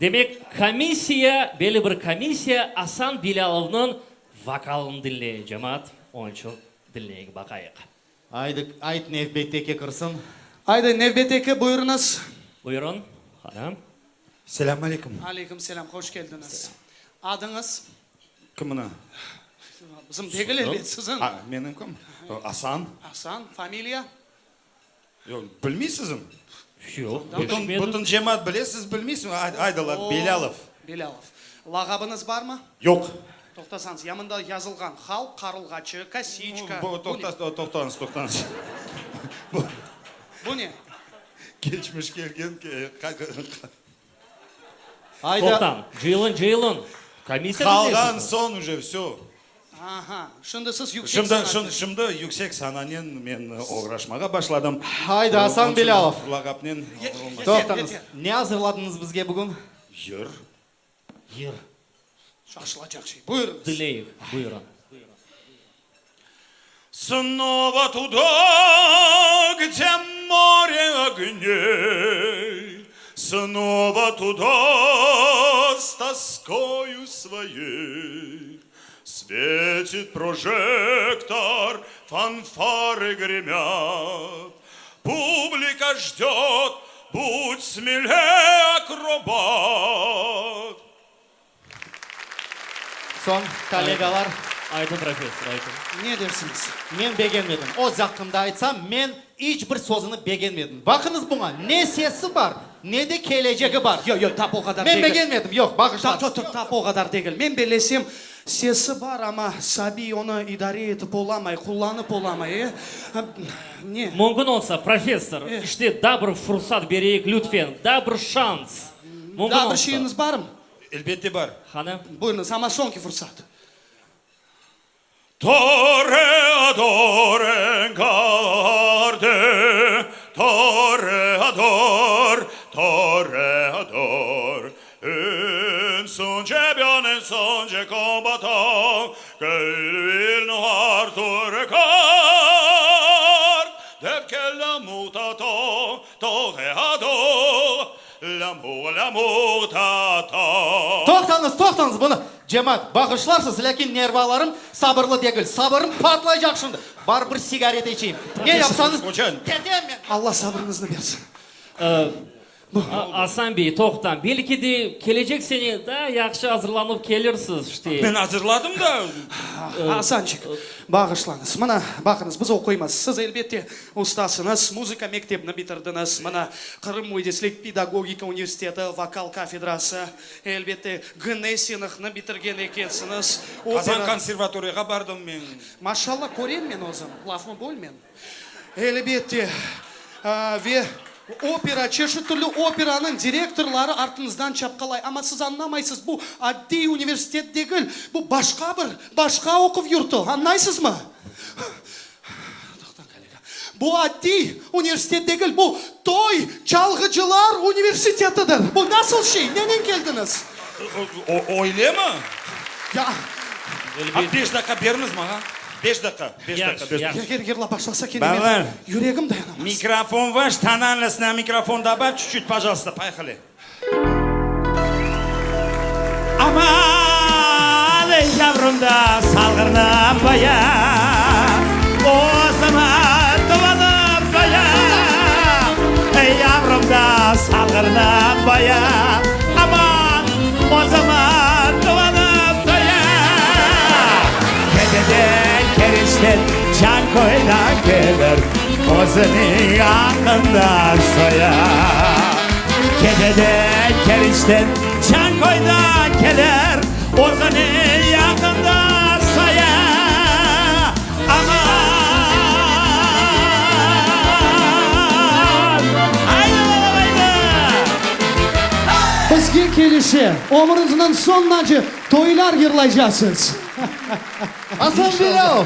Demek, komissiya, belli bir komissiya Asan Bilâlovnıñ vokalını diñley, cemaat. Onıñ içün diñleyik, baqayıq. Aydı, ayt nevbetteki kirsin. Aydı, nevbetteki, buyurıñız. Buyurın, hanım. Selâm aleyküm. Aleyküm selâm, hoş keldiñiz. Adıñız? Kimni? Bizim degil elbet, siziñ. A, menim kim? Asan. Asan, familiya? Yoq, bilmeysizmi? Yoq, Bütün, bütün cemaat bile, siz bilmeysizmi? Aydalar, Belâlov. Belâlov. Lağabıñız barmı? Yoq. Toqtasañız, ya mında yazılğan halq qarılğaçı, kosiçka. Bu, toqta, toqtañız, toqtañız. Bu. Bu ne? Keçmiş kelgen, Ayda. Toqtañ, cıyılın, cıyılın. Komissiya Qalğan soñ uje vsö. Aha, şimdi siz yüksek Şimdi, sananen. şimdi yüksek sananen men oğraşmağa başladım. Haydi, Asan Belâlov. Lağapnen olmaz. Toqtañız, ne azırladıñız bizge bugün? Yır. Yır. Şaşılacaq şey. Buyurıñız. Diñleyik, buyurın. Snova tuda, gde more ogney, Snova tuda s toskoyu svoyey. Svetit projektor, fanfary gremyat, Publika jdet, bud smeley, akrobat. Soñ, kollegalar. Aytın, professor, aytın. Ne dersiñiz? Men begenmedim. Öz aqqımda aytsam, men iç bir sözüni begenmedim. Baqıñız buña, ne sesi bar, ne de kelecegi bar. Yoq, yoq, tap o qadar Men degil. begenmedim, yoq, bağışlañız. Tap, tap, tap o qadar degil. Men bellesem, sesi bar, amma sabiy onı idare etip olamay, qullanıp olamay, e? Ne? Mümkün olsa, professor, işte daa bir fursat bereyik, lütfen, daa bir şans. Mümkün Daa bir olsa. şeyiñiz barmı? Elbette bar. Qani? Buyurıñız, amma soñki fursat. Toreador engarde, toreador, toreador, En son champion, en son combatant, que il vil noir tu regard, dep que l'amour t'attend, toreador, L'amour, l'amour t'attend. Toqtañız, toqtañız, bunı, cemaat, bağışlarsız, lâkin nervalarım sabırlı degil, sabırım patlaycaq şimdi. Bar bir sigaret içeyim. Ne yapsañız, ketem men. Alla sabırıñıznı bersin. Asan bey, toqtañ, belki de kelecek sene daa yahşı azırlanıp kelirsiz, işte. Men azırladım da. Asançik, bağışlañız. Mına, baqıñız, biz oquymız. Siz, elbette, ustasıñız, muzıka mektebini bitirdiñiz. Mına, Qırım müendislik pedagogika universiteti vokal kafedrası, elbette, Gnesinıhnı bitirgen ekensiñiz. Qazan konservatoriyağa bardım men. Maşalla, körem men özüm, lafımı bölmeñ. Elbette, ve opera, çeşit türlü operanıñ direktorları artıñızdan çapqalay. Amma siz añlamaysız, bu addiy universitet degil, bu başqa bir, başqa oquv yurtu, añlaysızmı? Toqtañ, kollega. Bu addiy universitet degil, bu toy çalğıcılar universitetidir. Bu nasıl şey? Nenen keldiñiz? Öylemi? Ya. A, beş daqqa beriñiz maña. Beş daqqa, beş daqqa, beş daqqa. Eger yırlap başlasa kene men Balalar, yüregim dayanamaz. Mikrofon vaş, tonalnost na mikrofon dobav çut-çut, pojalsta, poyexali. Aman, ey yavrum da salğırnıp baya, Özüme quvanıp baya, Ey yavrum da salğırnıp baya, Aman, özüme quvanıp baya. Keteden Keriçten Cankoydan kelir, Özüniñ aqqında soya. Keteden Keriçten Cankoydan kelir, Özüniñ aqqında soya. Aman! Aydı, balam, aydı! Bizge kelişe, ömüriñizniñ soñunace toylar yırlaycasız. Asan Bilâlov!